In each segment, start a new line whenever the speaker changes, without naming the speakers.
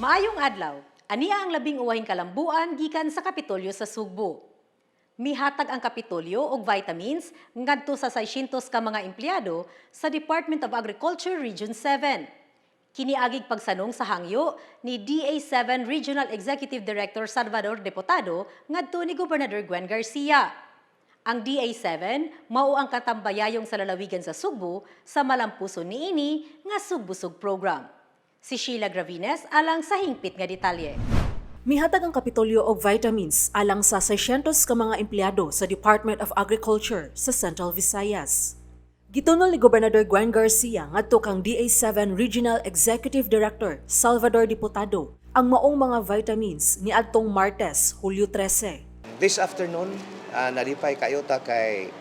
Maayong adlaw. Ania ang labing uwahing kalambuan gikan sa Kapitolyo sa Sugbo. Mihatag ang Kapitolyo og vitamins ngadto sa 600 ka mga empleyado sa Department of Agriculture Region 7. Kiniagig pagsanong sa hangyo ni DA7 Regional Executive Director Salvador Deputado ngadto ni Gobernador Gwen Garcia. Ang DA7 mao ang katambayayong sa lalawigan sa Sugbo sa malampuson niini nga Sugbusog program. Si Sheila Gravines alang sa hingpit nga detalye.
Mihatag ang Kapitolyo og vitamins alang sa 600 ka mga empleyado sa Department of Agriculture sa Central Visayas. Gitunol ni Gobernador Gwen Garcia ngadto kang DA7 Regional Executive Director Salvador Diputado ang maong mga vitamins niadtong Martes, Hulyo 13.
This afternoon, nalipay kayo ta kay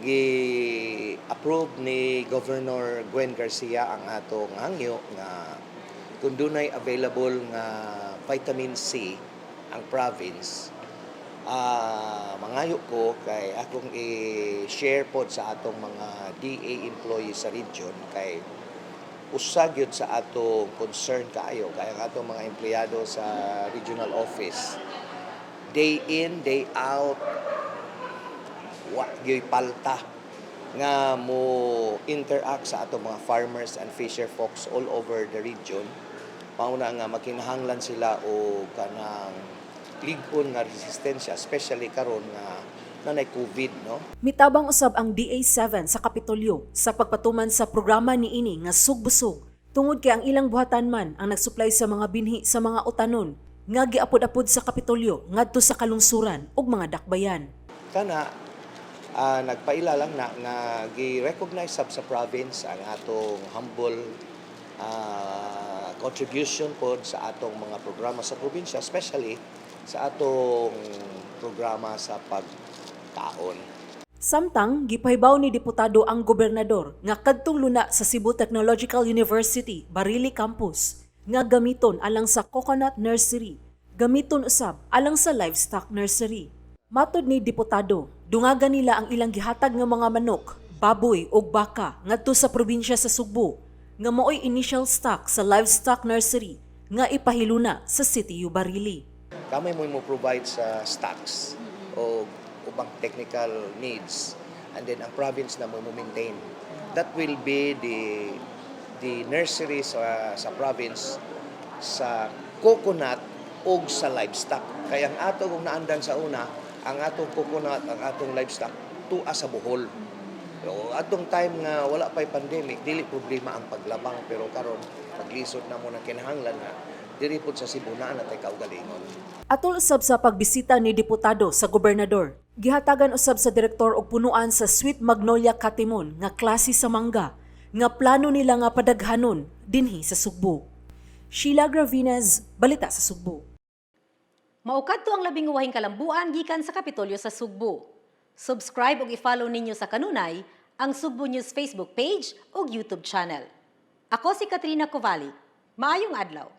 gi-approve ni Governor Gwen Garcia ang atong hangyo nga kung dunay available nga vitamin C ang province, mangayo ko kay akong i-share pod sa atong mga DA employees sa region kay usa gyud sa atong concern kaayo kay ang atong mga empleyado sa regional office, day in, day out, wa gyoy palta nga mo interact sa atong mga farmers and fisher folks all over the region. Mao na nga makinahanglan sila og kanang lig-on nga resistensya, especially karon nga nanay COVID, no?
Mitabang usab ang DA7 sa Kapitolyo sa pagpatuman sa programa niini nga Sugbusog tungod kay ang ilang buhatan man ang nagsuplay sa mga binhi sa mga utanon nga giapod-apod sa Kapitolyo ngadto sa kalungsuran ug mga dakbayan.
Kana nagpaila lang na nga gi-recognize sab sa province ang atong humble contribution pod sa atong mga programa sa probinsya, especially sa atong programa sa pagkaon.
Samtang gipahibaw ni Diputado ang gobernador nga kadtong luna sa Cebu Technological University Barili Campus nga gamiton alang sa coconut nursery, gamiton usab alang sa livestock nursery. Matod ni Diputado, dungagan nila ang ilang gihatag nga mga manok, baboy ug baka ngadto sa probinsya sa Sugbo nga maoy initial stock sa livestock nursery nga ipahiluna sa CTU Barili.
Kami mo provide sa stocks o ubang technical needs and then ang province na mo maintain. That will be the nursery sa province sa coconut ug sa livestock. Kaya ang ato kung naandan sa una, ang atong coconut, ang atong livestock tua sa Bohol. So, atong time nga wala pa'y pandemic, dili problema ang paglabang, pero karon paglisod na mo ng kinahanglan nga diri pod sa Cebu naa na tay kaugalingon.
Atol usab sa pagbisita ni Diputado sa gobernador, gihatagan usab sa direktor og punuan sa Sweet Magnolia Katimon nga klase sa mangga nga plano nila nga padaghanon dinhi sa Sugbo. Sheila Gravines, Balita sa Sugbo.
Mao kadto ang labing uwahing kalambuan gikan sa Kapitolyo sa Sugbo. Subscribe ug i-follow ninyo sa kanunay ang Sugbo News Facebook page ug YouTube channel. Ako si Katrina Kovalik. Maayong adlaw.